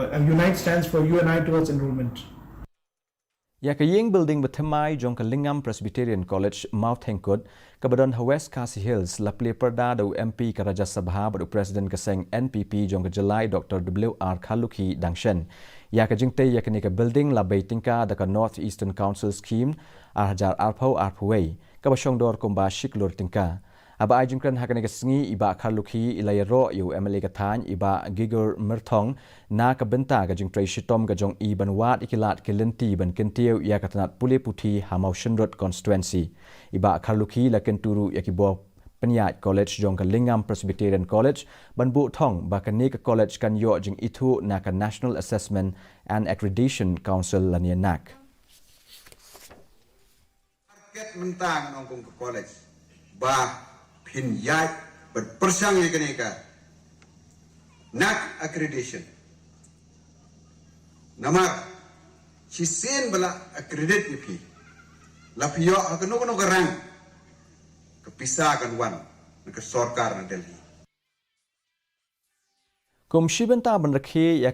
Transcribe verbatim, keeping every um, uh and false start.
Uh, Unite stands for you and I towards enrollment. Ïa ka ïing building ba thymmai jong ka Lyngngam Presbyterian College, Mawthengkut, kaba don ha West Khasi Hills, la plie pyrda da u M P ka Rajya Sabha bad u President ka seng N P P jong ka jylla, Doctor W R Kharlukhi, dang shen. Ïa ka jingtei ïa kane ka building la bei tyngka da ka North Eastern Council Scheme ar hajar arphew arphew wei, kaba shongdor kumba shi klur tyngka. Haba ai jingkren ha kane ka sngi, i Bah Kharlukhi i la ïaroh ïa u M L A ka thaiñ, i Bah Gigur Myrthong, na ka bynta ka jingtrei shitom ka jong i ban wad ïa ki lad ki lynti ban kyntiew ïa ka tnat pule puthi ha Mawshynrut constituency. I Bah Kharlukhi la kyntu ruh ïa ki bor pynïaid college jong ka Lyngngam Presbyterian College ban buh thong ba kane ka college kan ïoh jingithuh na ka National Assessment and Accreditation Council lane NAAC. Target mynta ngan ong kum ka college ba phin ïaid ban pyrshang ïa kane ka NAAC accreditation. Namar shisien ba la accredit ïa phi, la phi ïoh ha kano kano ka rank, ka pisa kan wan na ka sorkar na Delhi. Kum shi bynta ban rakhe ïa